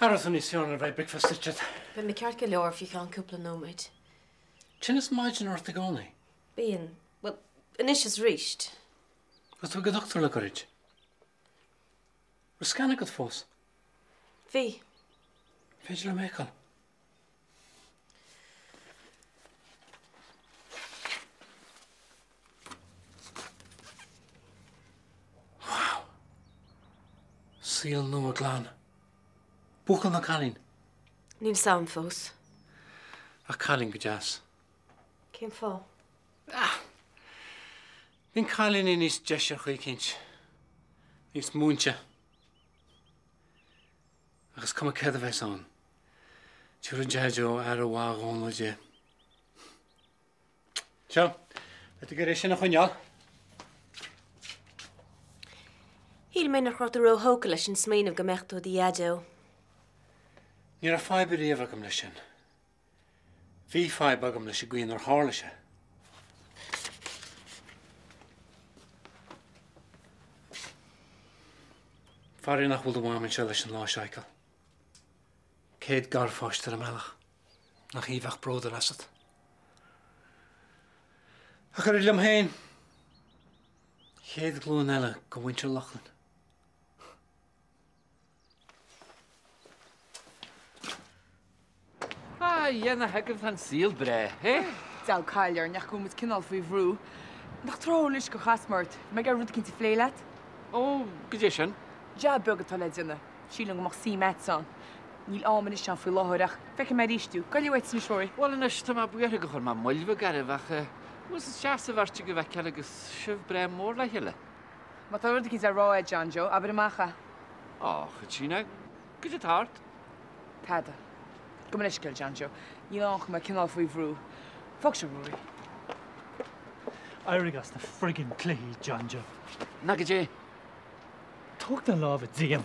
Aireoidh tú níos fearr nuair a bheidh bricfeasta ite agat. Beidh mé ceart go leor faoi cheann cúpla nóiméid. Tinneas maidine ort i gcónaí? Bíonn. Bhuel, anois is aríst. Raibh tú ag an dochtúir le goirid? Raibh scan agat fós? Bhí. Féidir liom é a fheiceáil? Wow! Saol nua glan. Buachaill nó cailín? Níl 's a'm fós. Ach cailín go deas. Cén fáth? Ah! Bíonn cailíní níos deise ar chaoi eicínt. Níos múinte. Ach is cuma céard a bheas ann, tabharfaidh Deaideo aire mhaith dhó nó di. Seo, beidh tú ag iarraidh sin a choinneáil. Shíl mé nach raibh tú róthógtha leis an smaoineamh go mbeadh tú i do dhaideo. Ní raibh fadhb ariamh agam leis sin. Bhí fadhb agam leis an gcaoi inar tharla sé. Faraor nach bhfuil do mham anseo leis an lá seo a fheiceáil. Céad garpháiste ar an mbealach. Nach í a bheadh bródúil asat. Ach oiread liom féin, chéad ghlúin eile de mhuintir Lochlainn. A Dhia nach agaibh tá an saol breá, eh? Deabhal caill orainn ach go bhfuil muid cineál faoi bhrú. Nach tráthúil anois gur chas mé ort. Bhí mé ag iarraidh rud eicínt a phlé leat. Ó, goidé sin? Jab beag atá le déanamh. Sílim go mbeadh suim a'dsa ann. Níl am anois ann faoi láthair ach feicfidh mé arís thú. Gabh uait anois, Rory. Bhuel anois, tá mé buartha gur chuir mé moill bheag oraibh ach eh, bhuel is deas an bheirt agaibh a fheiceáil agus sibh breá mór le chéile. Má tá rud eicínt le rá a'd, John Joe, abair amach é. Á, a Chaitríona, goidé atá ort? Tada. Gabh mo leithscéal, John Joe. Níl ann ach mé cineál faoi bhrú. Fág seo, Ruairí. Éirigh as na friggin' cluichí, John Joe. Ná goidé? Tóg do lámha díom.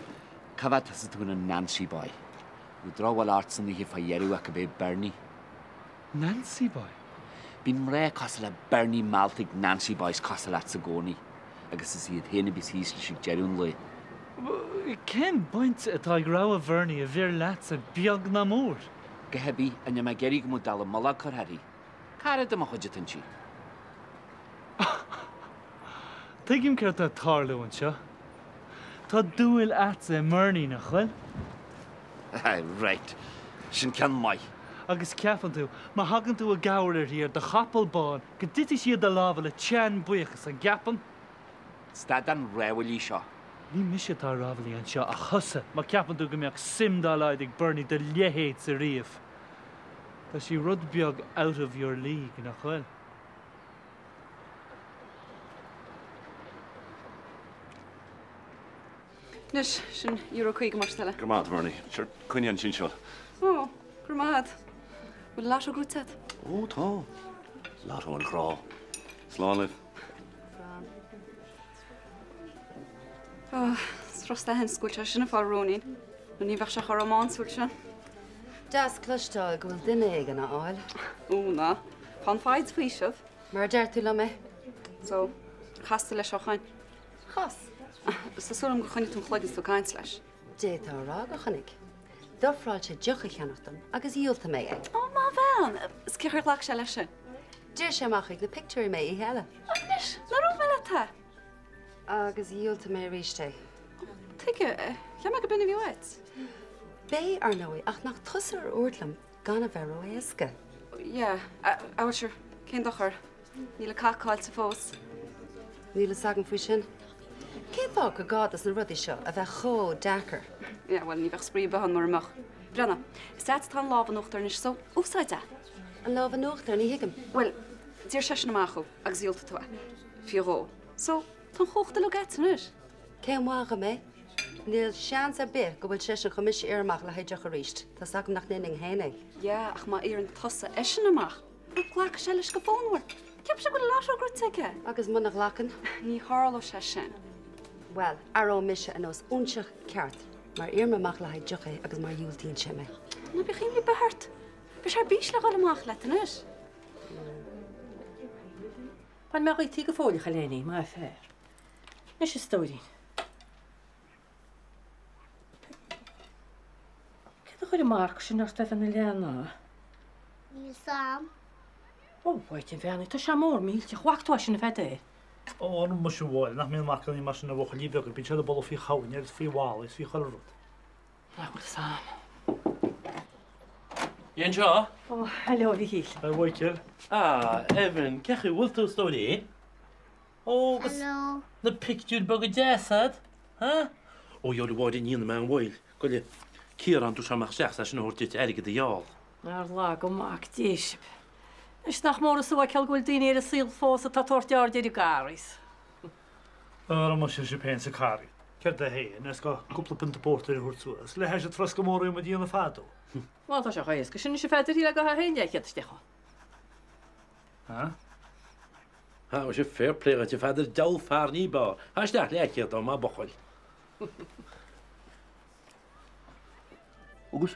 Cá bhfad tusa tú ina Nancy Boy? Bhí drochbhail ort san oíche fá dheireadh ach ab é Bernie. Nancy Boy? Bíonn mná cosúil le Bernie meallta ag Nancy Boys cosúil leatsa i gcónaí agus is iad féin a bíos thíos leis ag deireadh an lae. Cén baint atá ag rogha Bhernie a bhfir leatsa, beag ná mór? Go hibí, an mbeidh mé ag iarraidh go mbeadh dallamullóg curtha uirthi? Cara de mo chuid atá inti. Tuigim céard atá ag tarlú anseo. Tá dúil a'dsa i mBernie, nach bhfuil? Right. Sin ceann maith. Agus ceapann tú, má thagann tú i gcabhair uirthi ar do chapall bán, go dtitfidh sí i do lámha le teann buíochais, an gceapann? Stad den rámhaillí seo. Ní mise atá ag rámhaillí anseo, ach thusa, má ceapann tú go mbeadh suim dá laghad ag Bernie i do leithéidse riamh. Tá sí rud beag out of your league, nach bhfuil? Anois, sin euro 50 más eile. Go raibh maith agat, Bernie. Sure, coinnigh an tsinseáil. Ó, go raibh maith agat. Bhfuil lotto gnóthaithe agat? Ó, tá. Lotto an ghrá. Slán libh. Slán. Ó, is trust a go bhfuil sé sin ag fáil róinín. Nó ní bheadh sé chomh rómánsúil sin. Deas cloisteáil go bhfuil duine éigin á fháil. Úna, fan foighid faoiseamh. Mar a deir tú liom é. So, chas tú leis ó shoin? Chas. Tá súil agam gur choinnigh tú an chloigeann is tú ag caint leis. D'fhéadfá a rá gur choinnigh. D'ofráil sé deoch a cheannach dom agus dhiúltaigh mé é. Ó, maith bhean! Is cén chaoi ar ghlac sé leis sin? D'iarr sé amach chuig na pictiúirí mé oíche eile. Anois, nár dhúirt mé leat é? Agus dhiúltaigh mé arís é. Tuige? Cheap mé go b'in a bhí uait. B'é, ar ndóigh, ach nach tusa a dúirt liom gan a bheith ró-éasca. Yeah, bhuel sure, cén dochar? Níl an cath caillte fós. Níl fhios agam faoi sin. Cén fáth gur gá dos na rudaí seo a bheith chomh deacair? Yeah, bhuel, ní bheadh spraoi ar bith ann mura mbeadh. Breathnaigh, is leat atá an lámh in uachtar anois, so úsáid é. An lámh in uachtar? Ní thuigim. Bhuel, d'iarr seisean amach thú agus dhiúltaigh tú é. Faoi dhó. So, tá an chumhacht uilig agat anois. Cén mhaith dhom é? Níl seans ar bith go bhfuil seisean chun mise a iarraidh amach le haghaidh deoch arís. Tá's agam nach ndéanfainn féin é. Yeah, ach má iarrann tusa eisean amach, bhuel, glacfaidh sé leis go fonnmhar. Ceapfaidh sé go bhfuil an lotto gnóthaithe aige. Agus muna ghlacann? Ní tharlóidh sé sin. Bhuel, aireoidh mise ar nós óinseach ceart má iarraim amach le haghaidh deoch é agus má dhiúltaíonn sé mé. Ná bíodh imní ar bith ort. Beidh sé ar bís le dhul amach leat anois. Bain mé dhuit í go fóill, a chailíní, maith an fear. Anois, a stóirín. a chuir an marc sin ort a bheith ina leanbh? Níl 's a'm. Ó, a Mhaighdean Bheannaithe, tá sé mór millteach. Bhfaca tú é sin, a Pheadair? Ó, ara muise a Mháire, nach mbíonn marcannaí mar sin ar bhuachaillí beaga, bíonn siad ag boladh faoi chabhairne agus faoi mhalaí is faoi chuile rud. Nach bhfuil 'fhios a'm. Cé anseo? Ó, hello, a Mhichíl. A Mhichíl. Ah, Evan, cén chaoi a bhfuil tú, a stóirín? Ó, agus Hello. na pictiúir beaga deasa a'd, ha? Ó, gheobhaidh a Mháire iníon mé an mhoill, go le Ciarán, dúirt sé amach isteach is é sin a thabhairt duit airgead a gheall. Ar laga mac Dé sibh. Anois nach mór is a fheiceáil go bhfuil daoine ar an saol fós atá ag tabhairt aird ar an gCarghas. Ara muise sibh féin sa Carghas. Céard é féin as go cúpla pionta pórtair a thabhairt suas le hais an troscadh mór a bhí muid a dhéanamh fadó. Bhuel tá sé chomh héasca sin anois a Pheadair, shílfeá go haon leathchéad isteach ann. Ha? Ha, bhí sé fair play dhuit a Pheadair, deabhal fear ní b'fhearr. Ha isteach leathchéad dá mba buachaill. Agus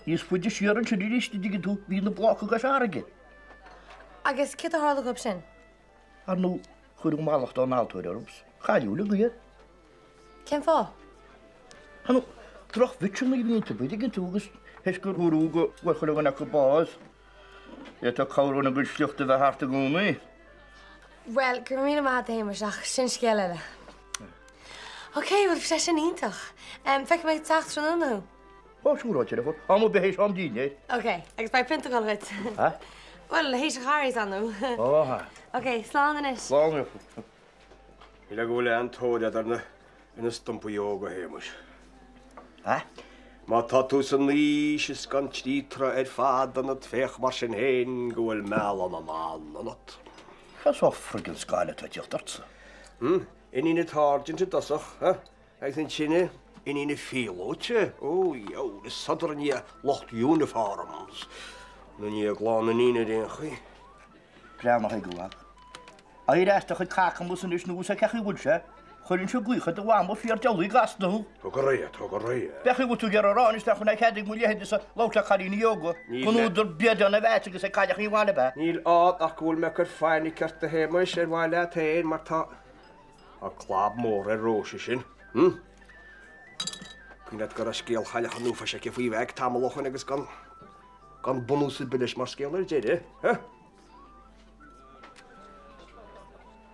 níos faide siar ansin arís, an dtuigeann tú, bhí na Bláca i gCois Fharraige. Agus céard a tharla dhóibh sin? Ar ndóigh, cuireadh mallacht ón altóir orthu, cailleadh uilig iad. Cén fáth? Ar ndóigh, drochbhitseanna a bhí iontu, an dtuigeann tú, agus théis gur dúradh go bhfuair chuile dhuine acu bás, d'fhéadfadh cabhair óna gcuid sliocht a bheith thart i gcónaí. Bhuel, go raibh míle maith agat a Shéamais, ach sin scéal eile. Ok, bhuel bhí sé sin iontach. Feicfidh mé ag teacht tráthnóna thú. Ó, siúráilte, a deirfiúr. Am ar bith théis am dinnéir. Ok, agus beidh prionta ag dul dhuit. Ha? Bhuel, théis an Charghais, ar ndóigh. Ó, ha. Ok, slán anois. Slán, a dheirfiúr. Shílfeá go bhfuil an-tóir agat ar na stumpaí óga, a Shéamais. Ha? Má tá tú san aois is gan trí troigh ar fad ionat, féach mar sin féin go bhfuil mealladh na mban ionat. Cad as friggin scáil atá ag tíocht ortsa? Hm? Iníon an tsáirdint i dtosach, ha? Agus ansin iníon an phíolóta? Ó, dheabhail, is sodar i ndiaidh lucht uniforms. Nó i ndiaidh gclann iníne ar aon chaoi. Breathnaigh chuige uaidh. Éirigh as do chuid cacamas anois nó is cén chaoi a bhfuil sé. Chuirfinnse gaoth ar do mhama fíor diabhlaí gasta thú. Tóg go réidh é, tóg go réidh é. B'é chaoi a bhfuil tú ag iarraidh a rá anois nach bhfuil cead ag mo leithéidese labhairt le cailíní óga, gan údar bréadáin a mheas agus ag cailleachaí an bhaile ab ea? Níl ann ach go bhfuil mé ag cur fainic ort a Shéamais, ar mhaith leat féin, mar tá tá clab mór ar Róise sin. Hm? Cuimhin leat go raibh scéal chailleach an uafáis aici faoi Mheaig tamall ó shoin agus gan gan bunús ar bith leis mar scéal ar deireadh, ha?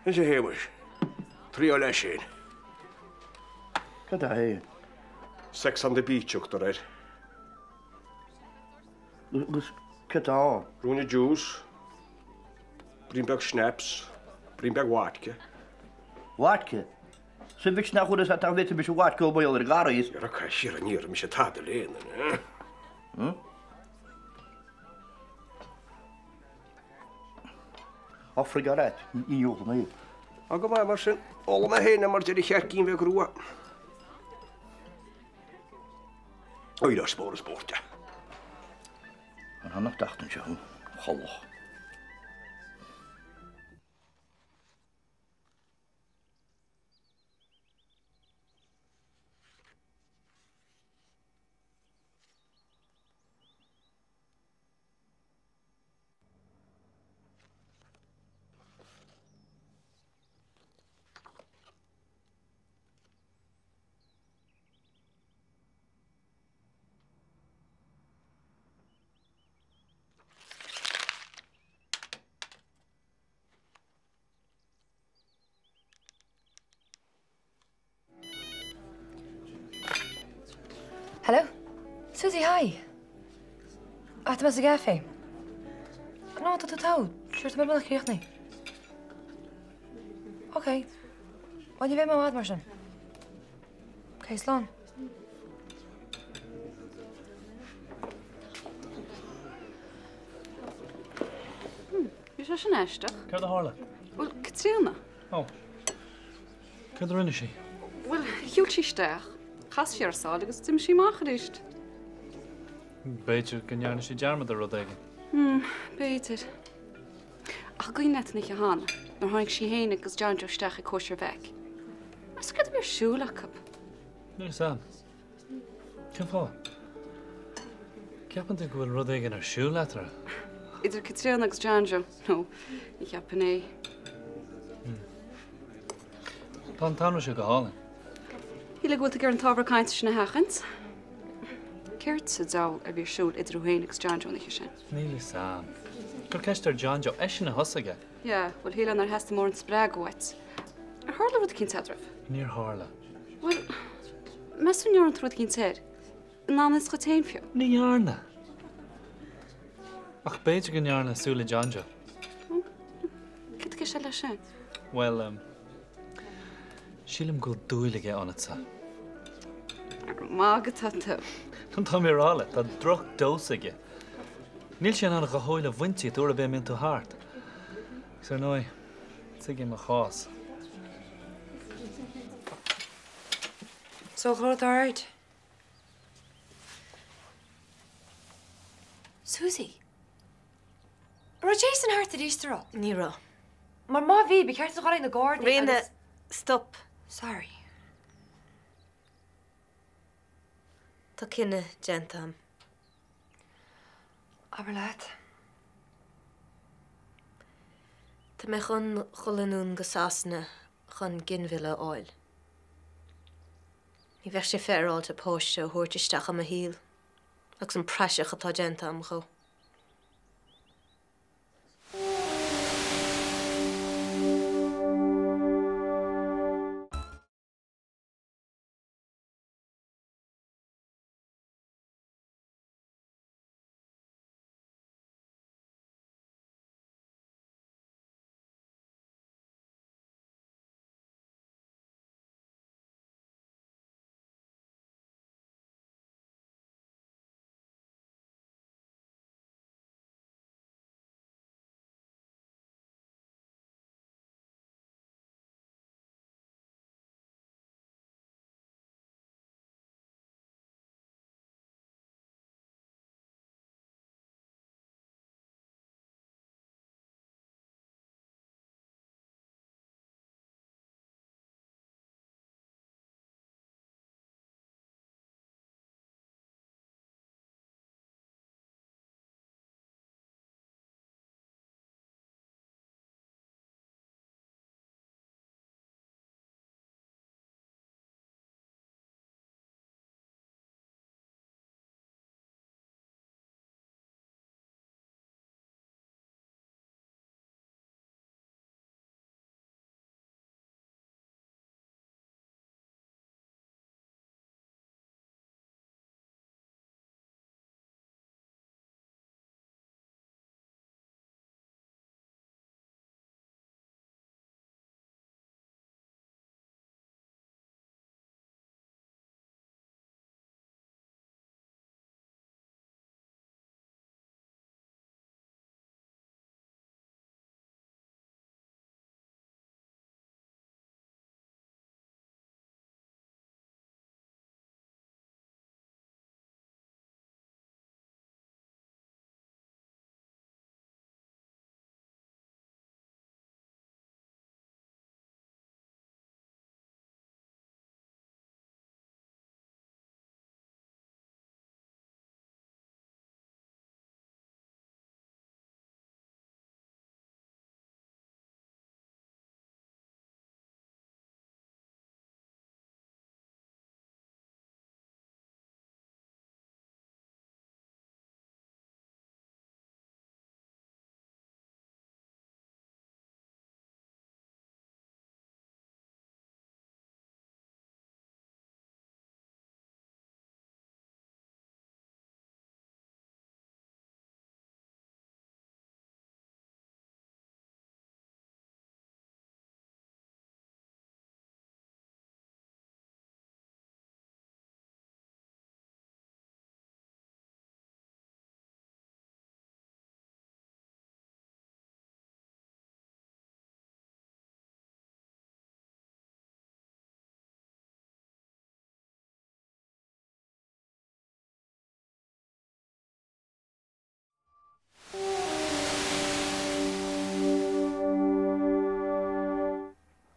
Anois a Shéamais, triail é sin. Cad é féin? Sex on the beach a thugtar air. Agus cad tá ann? Ruainne juice, braon beag schnapps, braon beag vodka. Vodka? Sea mhic nach bhfuil fhios agat nach bhféadfaimis an vodka ó bhéal ar an gCarghas. Ar a cois, ní iarrfaidh mise tada le aon duine. Hm? Á frig alright, ní ólfaidh mé. Á go maith mar sin, ólfaidh mé féin é mar deir an cheaircín bheag rua. Oír as mór is spóirt é. An hannach dacht anseo thú, chollach. Hello? Susie, hi. Ah, tá mé sa gcaife. No, tá tú togha. Sure, tá mé beagnach críochnaithe. Ok. Bhuel, ní bheidh mé i bhfad mar sin. Ok, slán. Bhí sé sin aisteach. Céard a tharla? Bhuel, Caitríona. Ó. Céard a rinne sí? Bhuel, shiúil sí isteach, chas sí ar a sáil agus d'imigh sí amach arís. B'fhéidir go ndearna sí dearmad ar rud éigin. Hmm, b'fhéidir. Ach an cuimhin leat an oíche cheana, nuair tháinig sí féin agus John Joe isteach ag cóisir Mheaic. Meas tú céard a bhí ar siúl acu? Níl fhios a'm. Cén fáth? Ceapann tú go bhfuil rud éigin ar siúl eatarthu? Idir Caitríona agus John Joe? No, ní cheapfainn é. Tá an t-anraith seo go hálainn. Shílfeá go bhfuil tú ag iarraidh an t-ábhar cainte sin a sheachaint. Céard sa diabhal a bhí ar siúl idir thú féin agus John Joe an oíche sin? Níl fhios a'm. Cuir ceist ar John Joe, eisean a thosaigh é. Yeah, bhuel shílfeá nár theastaigh mórán spreagadh uait. Ar tharla rud eicínt eadraibh? Níor tharla. Bhuel, meas tú an ndearna tú rud eicínt air? I ngan fhios dhuit féin fiú? Ní dhearna. Ach b'fhéidir go ndearna i súile John Joe. Céard atá i gceist leis sin? Bhuel, sílim go bhfuil dúil aige ionatsa. Ar magadh atá tú. Tá mé a rá leat, tá droch-dose aige. Níl sé in ann a shúil a bhaint díot uair ar bith a mbíonn tú thart. Agus ar ndóigh, tuigim a chás. So, a chlár alright. Susie. An raibh Jason thart arís inniu? Ní raibh. Mar má bhí, ba cheart duit dhul ag na Gardaí Ríona, stop. Sorry. Tá cinneadh déanta agam. Abair leat. Tá mé chun dhul anonn go Sasana chun ginmhilleadh a fháil. Ní bheadh sé féaráilte páiste a thabhairt isteach i mo shaol agus an praiseach atá déanta agam dhó.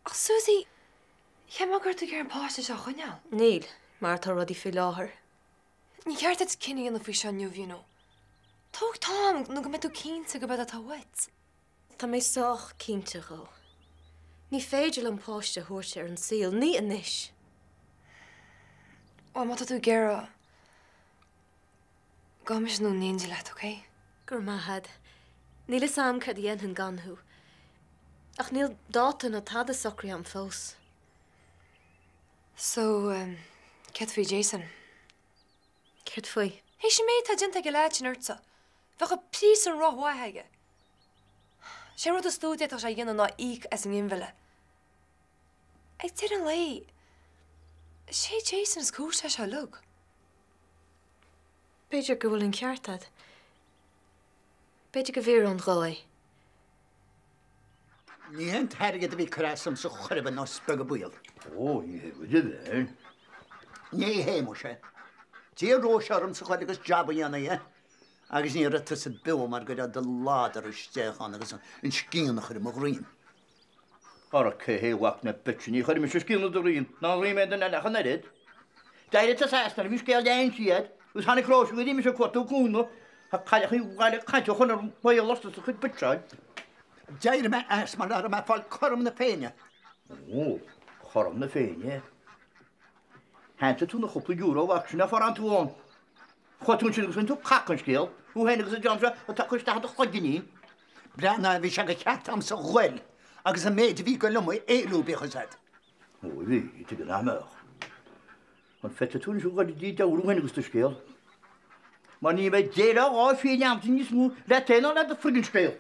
Ach Susie, cheap mé go raibh tú ag iarraidh an páiste seo a choinneáil. Níl, mar atá rudaí faoi láthair. Ní ceart duit cinneadh a dhéanamh faoi seo inniu, you know. Tóg t-am nó go mbeidh tú cinnte gurb é atá uait. Tá mé sách cinnte dhó. Ní féidir liom páiste a thabhairt ar an saol, ní anois. Bhuel, má tá tú ag iarraidh. Gabhfaidh mise anonn in éindí leat, ok? Go raibh maith a'd. Níl fhios a'm céard a dhéanfainn gan thú. Ach níl dáta ná tada socraithe a'm fós. So, céard faoi Jason? Céard faoi? Théis an méid atá déanta ag an leaid sin ortsa, bheadh an príosún rómhaith aige. Sé an rud is lú a d'fhéadfadh sé a dhéanamh ná íoc as an nginmhilleadh. Ag deireadh an lae, is é Jason is cúis leis seo uilig. B'fhéidir go bhfuil an ceart a'd. B'fhéidir go bhfíoróinn dhó é. Ní hé an t-airgead a bhí ag cur as domsa chor ar bith ná is beag an baol. Ó, ní hé go deimhin. Ní hé, muise. D'iarr Róise ormsa a ghoil agus jab a dhéanamh dhi agus ní raibh tusa beo mar go raibh do ladar isteach ann agus an scian a chur i mo dhroim. Ara cé hé mhac na bitse, ní chuirfidh mise scian i do dhroim, ná i ndroim aon duine eile ach an oiread. D'éirigh tusa as nuair a bhí scéal le hinse agat, agus tháinig Róise go dtí mise ag cuartú cúnamh. Tá cailleach an bhaile ag caint ó chonradh an bhaol ortsa sa chuid bitseáil. D'éirigh mé as mar nach raibh mé ag fáil cothrom na Féinne. Ó, cothrom na Féinne. Shantaigh tú na cúpla euro a mhac sin a forrán tú ann. Chuaigh tú ansin agus rinne tú cac den scéal, thú féin agus an dream seo atá ag cur isteach i do chloiginnín. Breathnaigh, bhí sé de cheart a'msa ghoil agus an méid a bhí ag goil liom a éalú, bíodh fhios a'd. Ó, bhí, tuige nach mbeadh. An bhfeicfidh tú anois a ghoil dí deabhal thú féin agus do scéal. Mar ní bheidh déileáil dhá phingin a'msa níos mó leat féin ná le do friggin scéal.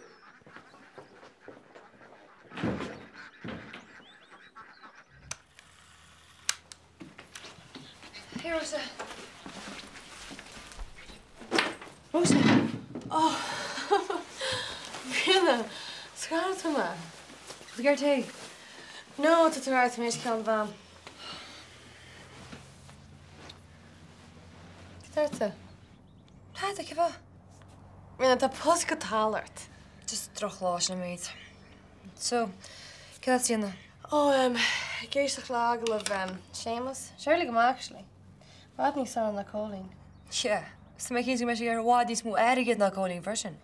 Hey Róise. Róise! Oh! Ríona! Scanraigh tú mé. Tú ag iarraidh tae? No, tá tú alright, tá mé théis ceann a bheith a'm. Cad ort? Tada, cén fáth? Ríona, tá pus go talamh ort. Just drochlá sin an méid. So, céard atá tú a dhéanamh? Ó, em, ag éisteacht le agallamh, em, Séamus. Shirley go maith, actually. I bhfad níos sona ná Cóilín. Yeah, is tá mé cinnte go mbeidh sé ag iarraidh i bhfad níos mó airgid ná Cóilín freisin.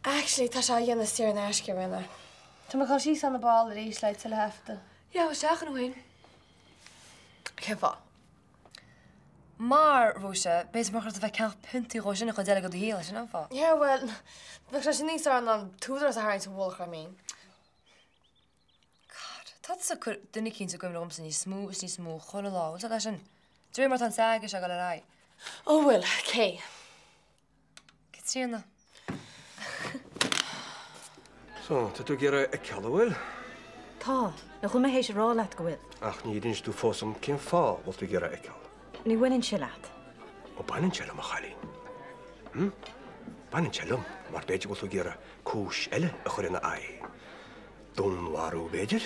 Actually, tá sé á dhéanamh saor in aisce, Ríona. Tá mé ag dul síos ann ar ball arís le tuilleadh taifeadta. Yeah, isteach ann féin. Cén fáth? Mar, Róise, b'fhéidir mar chuir tú bheith ag ceannach piontaí dhó sin an chuid eile de do shaol, sin an fáth. Yeah, bhuel, bheadh sé sin níos fearr ná an t-údarás a tharraingt sa mhullach orm féin. God, tá tusa ag cur duine eicínt i gcuimhne dhomsa níos mó is níos mó chuile lá, bhfuil tú leis sin? De réir mar atá an saga seo ag dul ar aghaidh. Ó bhfuil, cé? Caitríona. So, tá tú ag iarraidh a fheiceáil, an bhfuil? Tá. Nach bhfuil mé théis a rá leat go bhfuil? Ach níor inis tú fós dom cén fáth a bhfuil tú ag iarraidh a fheiceáil. Ní bhaineann sé leat. Ó, baineann sé liom, a chailín. Hm? Baineann sé liom, mar b'fhéidir go bhfuil tú ag iarraidh cúis eile a chur ina aghaidh. Dúnmharú, b'fhéidir?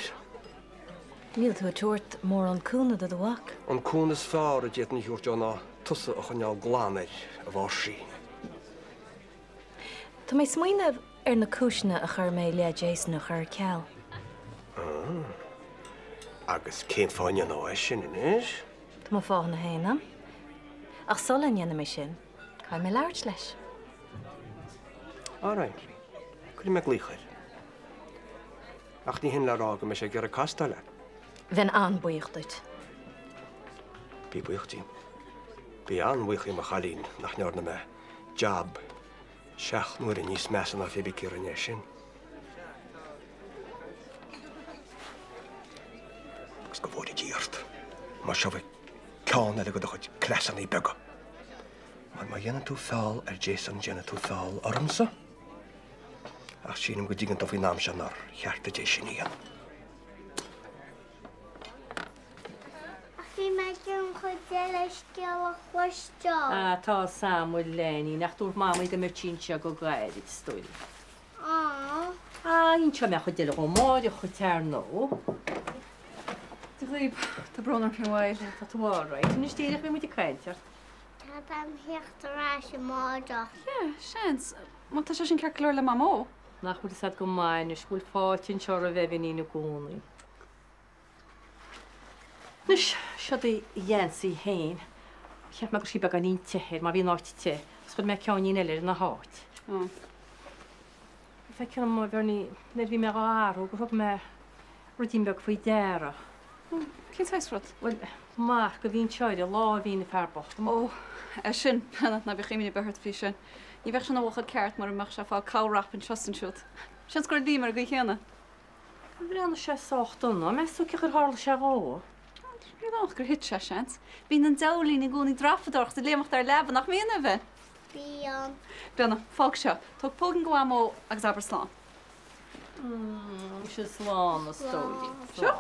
Níl tú ag tabhairt mórán cúnamh do do mhac. An cúnamh is fearr a d'fhéadfainn a thabhairt dó ná tusa a choinneáil glan air, a Mháirsín. Tá mé ag smaoineamh ar na cúiseanna a chuir mé i leith Jason a chur ar ceal. Ah. Agus cén fáth a ndéanfá é sin anois? Tá mo fáthanna féin a'm. Ach sula ndéanfaidh mé sin, caithfidh mé labhairt leis. All right. Cuirfidh mé glaoch air. Ach ní hin le rá go mbeidh sé ag iarraidh castáil leat. Bheinn an-bhuíoch duit. Bí buíoch díom. Bí an-bhuíoch díom, a chailín, nach ndearna mé jab seacht n-uaire níos measa ná pé bith cé a rinne é sin. Agus go bhfóire Dia ort, má seo ceann eile de do chuid cleasanna beaga. Mar má dhéanann tú feall ar Jason, déanfaidh tú feall ormsa. Ach sílim go dtuigeann tú faoin am seo nár cheart duit é sin a dhéanamh. Ach bhí mé ag iarraidh an chuid eile scéal a chloisteáil. Ah, tá a fhios a'm, a léinín, ach dúirt Mamaí go mbeadh sí anseo go gairid, a stóirín. Aww. Ah, inseoidh mé an chuid eile dhó amáireach dhuit, ar ndóigh. Dia dhaoib, tá brón orm faoin mhoill. Tá tú alright. Anois díreach bhí muid ag caint ort. Tá am theacht ar ais amárach. Yeah, seans. Má tá sé sin ceart go leor le Mamó. Nach bhfuil fhios a'd go maith anois go bhfuil fáilte anseo roimh Eibhín i gcónaí. Anois, seo do gheansaí féin. Cheap mé go raibh sí beagáinín te air mar bhí an áit te agus chuir mé ceainnín eile air ina háit. Feicim, a Bhernie, nuair a bhí mé dhá athrú gur thug mé ruidín beag faoi deara. Cén saghas rud? Bhuel, marc a bhí anseo ar a láimhín, an fear bocht. Ó, é sin, ná bíodh imní ar bith ort faoi sin. Ní bheadh sé ina bhuachaill ceart mura mbeadh sé ag fáil corr-rap anseo is ansiúd. Seans go raibh Liam ar an gcaoi chéanna. Bhreathnaigh sé sách dona, meas tú cén chaoi ar tharla sé dhó? Ní ach gur thit sé, seans. Bíonn an diabhailín i gcónaí ag dreapadóireacht is ag léimeacht ar leaba, nach mbíonn, a Eibhlín? Bíonn. Bíonn. Fág seo. Tóg póigín go Mhamó agus abair slán. Sea, slán, a stóirín. Seo.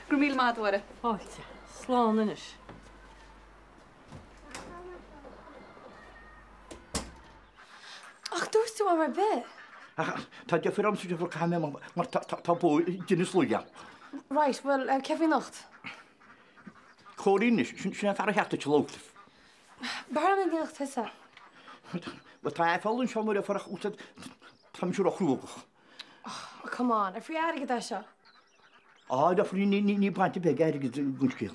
Go raibh míle maith agat, a Mháire. Fáilte. Slán anois. Ach dúirt tú am ar bith. Ach tá deifir ormsa deifir caithfidh mé mar tá bó tinneas luaidhe ann. Right, bhuel, cé faoi anocht? Cóirín anois, sin é an fear a theacht duit a labhairt. B'fhearr liom go ndéanfadh tusa. Bhuel tá aiféala anseo nuair a fuair úsáid tá mise ró-chruógach. Oh, come on, ar faoi airgead é seo? Á, deirfiúr, ní baint ar bith ag airgead don scéal.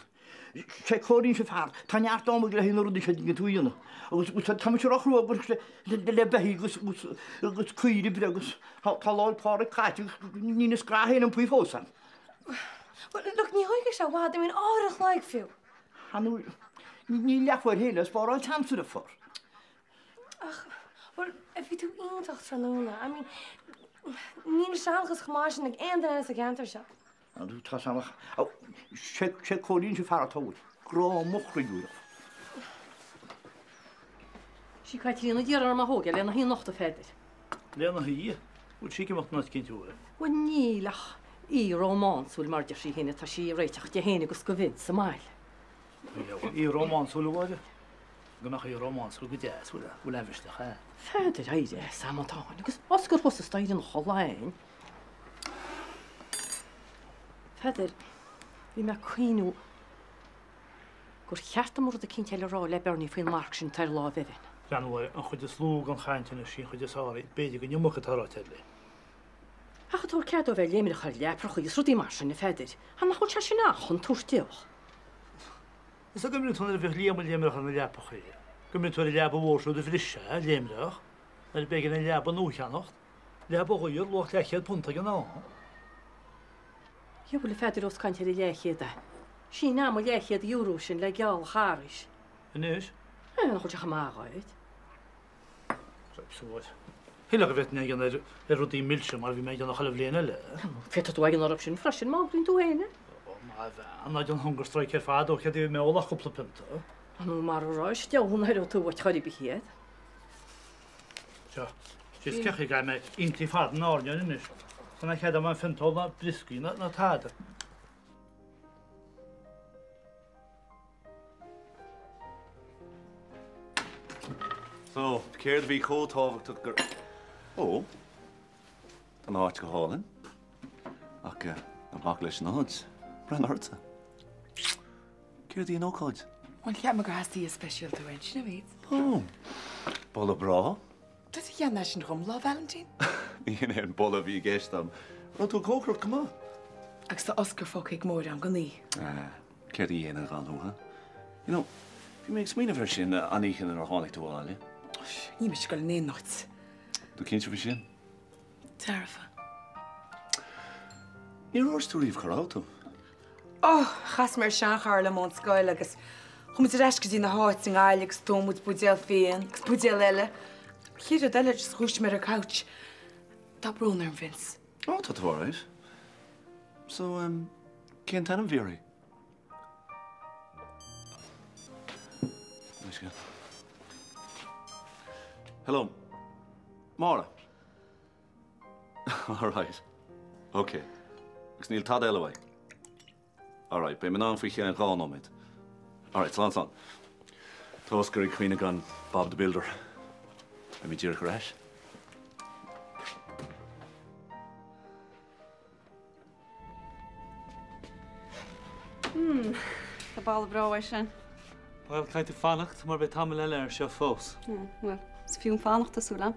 Sé Cóirín sin fear, tá neart am aige le haghaidh na rudaí seo a dtuigeann tú a dhéanamh. Agus tá mise ró-chruógach le beithígh agus agus caoirigh breá agus tá lá 'le Pádraig caite agus níl a scraith féin iompaithe fós ann. Well, look, ní thógfaidh sé i bhfad, I mean, uair an chloig fiú. Ar ndóigh, níl leathuair féin le spáráil agamsa deirfiúr. Ach, bhuel, bhí tú iontach tráthnóna. I mean, níl seanchas chomh maith sin ag aon duine eile sa cheantar seo. Tá sam ach, sé Cóilín sin fear atá uait. Grá mo chroí uaidh. Sí Caitríona a d'iarr orm a thógáil lena shuí anocht a Pheadair. Lena shuí? Bhfuil sí ag imeacht in áit eicínt uaidh? Bhuel níl ach oíche rómánsúil mar deir sí féin atá sí ag réiteach di féin agus do Vince sa mbaile. Oíche rómánsúil a Mháire? Go mbeadh oíche rómánsúil go deas, bhfuil bhfuil aimhristeach agat? Pheadair, éirigh as a amadán agus oscail thusa staighre an chodláin. Pheadair, bhí mé ag cuimhniú gur cheart dom rud eicínt eile a rá le Bernie faoin marc sin atá ar láimh Eibhlín. Breathnaigh a Mháire, an chuid is lú den chaint anois í an chuid is fearr í, b'fhéidir gur iomarca atá ráite air léi. Ach ag tabhairt cead dó bheith ag léimreach ar leaprachaí is rudaí mar sin, a Pheadair, ach nach bhfuil sé sin an-chontúirteach? Is go mbíonn tú nuair a bheadh Liam ag léimreach ar na leapachaí, go mbíonn tú ar an leaba mhór siúd a bhriseadh, ag léimreach, nuair a b'éigean an leaba nua a cheannacht, leaba dhaor, luach leathchéad punt ag an am. Dhia, bhuel a Pheadair ós caint ar an leathchéad é. Sin am an leathchéad euro sin le geall Charghais. Anois? Eh, nach bhfuil sé chomh maith dhuit. Raibh Thuilleadh a bheith in éigean ar rudaí milse mar a bhí mé ag déanamh chuile bhliain eile. Féadfaidh tú éigean orthu sin freisin má agraíonn tú féin é. Ó, má bhean, ná déan hunger strike ar fad ó céard a bhí mé ól ach cúpla pionta. Nó mar a raibh, deabhal an raibh tú uait chor ar bith iad. Seo, síos ceachaí go mé iontaí fad in airne anois. Tá na chead am an phionta ól ná brioscaí ná tada. So, céard a bhí chomh tábhachtach gur. Ó, tá an áit go hálainn. Ach ná bac leis an áit. Breathnaigh ortsa. Céard í an ócáid? Bhuel, cheap mé gur theastaigh oíche speisialta uainn, sin an méid. Ó, boladh breá. Tusa a cheannaigh sin dhom Lá Vailintín. Ní hin é an boladh a bhí i gceist agam. Raibh tú ag cócaireacht go maith? Agus tá Oscar fágtha ag Máire agam gan í. Ah, céard a dhéanfainn gan thú, huh? You know, bhí mé ag smaoineamh air sin an oíche nuair a tháinig tú abhaile. Níl mise ag dul in aon áit. Tú cinnte faoi sin? Dearfa. Níor dhúirt tú riamh cá raibh tú. Ó, chas mé ar seanchara liom ón scoil agus chuaigh muid ar ais go dtí na háit i nGaillimh agus d'ól muid buidéal fíon agus buidéal eile. Chéad rud eile, just dhúisigh mé ar an couch. Tá brón orm, Vince. Ó, tá tú alright. So, um, cén t-ainm a bhí uirthi? Hello. Máire. Alright. Ok. Agus níl tada eile uaidh? Alright, beidh mé in ann faoi cheann 2 nóiméad. Alright, slán slán. Tá Oscar ag caoineadh gan Bob the Builder. Beidh mé díreach ar ais. Hmm, tá boladh breá uaidh sin. Bhuel, caithfidh tú fanacht mar beidh tamall eile air seo fós. Bhuel, is fiú an fanacht tá súil agam.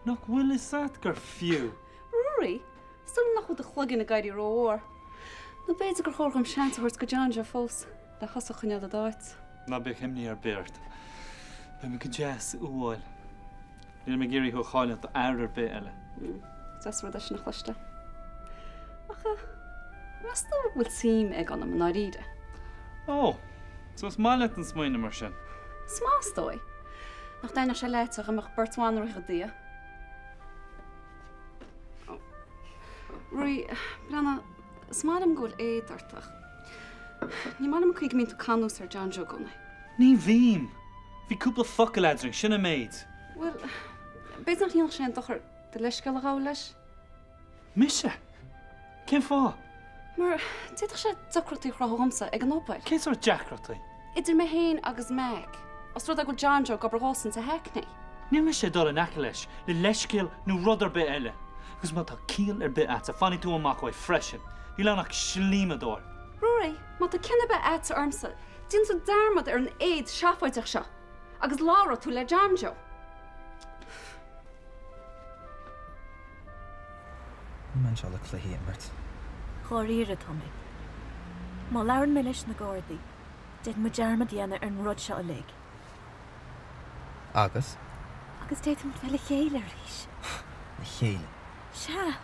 Nach bhfuil fhios a't gur fiú? Ruairí, is dóigh liom nach bhfuil do chloigeann ag éirí rómhór. Nó b'fhéidir gur chóir dhom seans a thabhairt go John Joe fós, le thusa a choinneáil i d'áit. Ná bíodh imní ar bith ort. Beidh mé go deas umhal. Nílim ag iarraidh thú a chailleadh do fhear ar bith eile. Is deas an rud é sin a chloisteáil. Ach eh. Meas tú an bhfuil suim aige ionam i ndáiríre? Ó, so is maith leat an smaoineamh mar sin? Is maith is dóigh. Nach dtaitneodh sé leatsa dá mbeadh beirt bhandraoithe agat? Ó, Ruairí, breathnaigh, is maith liom go bhfuil éad ort ach ní maith liom an chaoi go mbíonn tú ag canús ar John Joe i gcónaí. Ní bhím! Bhí cúpla focal eadrainn, sin an méid. Bhuel, b'fhéidir nach ndéanfadh sé aon dochar do leithscéal a ghabháil leis? Mise? Cén fáth? Mar d'fhéadfadh sé deacrachtaí a chruthú dhomsa ag an obair. Cén sórt deacrachtaí? Idir mé féin agus Mac. Os rud é go bhfuil John Joe ag obair dhósan sa Hackney. Níl mise ag dul in aice leis le leithscéal nó rud ar bith eile. Agus má tá ciall ar bith a'dsa, fanfaidh tú amach uaidh freisin. Níl ann ach slíomadóir. Ruairí, má tá cion ar bith a'dsa ormsa, déanfaidh tú dearmad ar an éad seafóideach seo agus labhróidh tú le John Joe. Níl mé anseo le cluichí a imirt. Dháiríre, tá mé. Má labhrann mé leis na Gardaí, d'fhéadfadh muid dearmad a dhéanamh ar an rud seo uilig. Agus? Agus d'fhéadfadh muid bheith le chéile arís. Le chéile? Sea!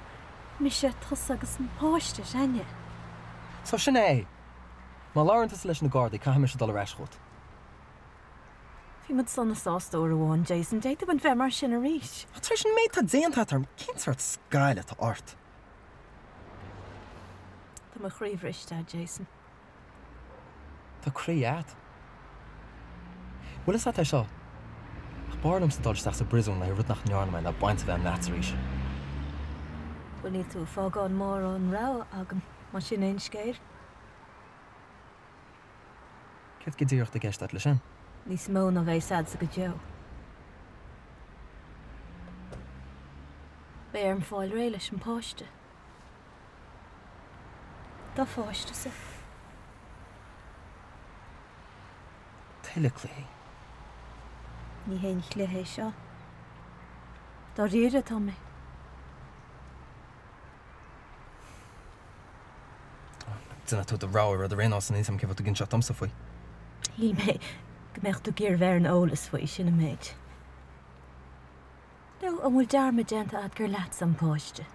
Mise, tusa agus an páiste, Seinne. So sin é! Má labhrann tusa leis na Gardaí, caithfidh mise dul ar ais chugat. Bhí muid sona sásta uair amháin, Jason. D'fhéadfadh muid bheith mar sin arís. Ach tar éis an méid atá déanta agat orm, cén sórt scáil atá ort? Tá mo chroí bhriste, Jason. Tá croí agat. Bhfuil fhios agat é seo? Ach b'fhearr liomsa dul isteach sa bpríosún le rud nach ndearna mé ná baint a bheith agam leat arís. Bhuel, níl tú ag fágáil mórán rogha agam, más sin é an scéal. Céard go díreach atá i gceist agat leis sin? Níos mó ná bheas a'dsa go deo. Beidh orm fáil réidh leis an páiste. Do pháiste-sa. Tuilleadh cluichí. Ní haon chluiche é seo. Dáiríre atá mé. Déanfaidh tú do rogha rud ar aon nós, níl 'fhios a'm cén fáth tú ag inseacht domsa faoi. Shíl mé go mbeadh tú ag iarraidh bheith ar an eolas faoi, sin an méid. Nó an bhfuil dearmad déanta agat gur leatsa an páiste?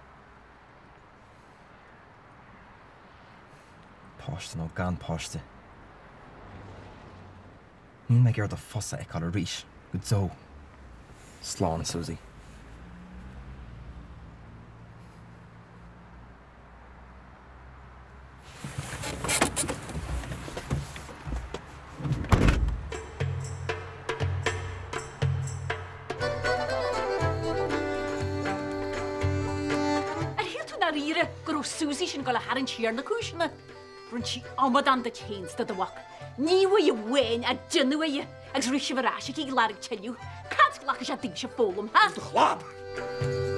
Páiste nó gan páiste. Níl mé ag iarraidh do phus a fheiceáil arís, go deo. Slán, Suzy. Ar shíl tú ndáiríre go raibh Suzy sin ag dul a tharraingt siar na cúiseanna? Rinne sí amadán duit féin 's de do mhac. Ní uaidh amháin a déanamh é agus rith sibh ar ais aici ag lorg tuilleadh. Cad glacfaidh sé daoibhse foghlaim, ha? Do chlab!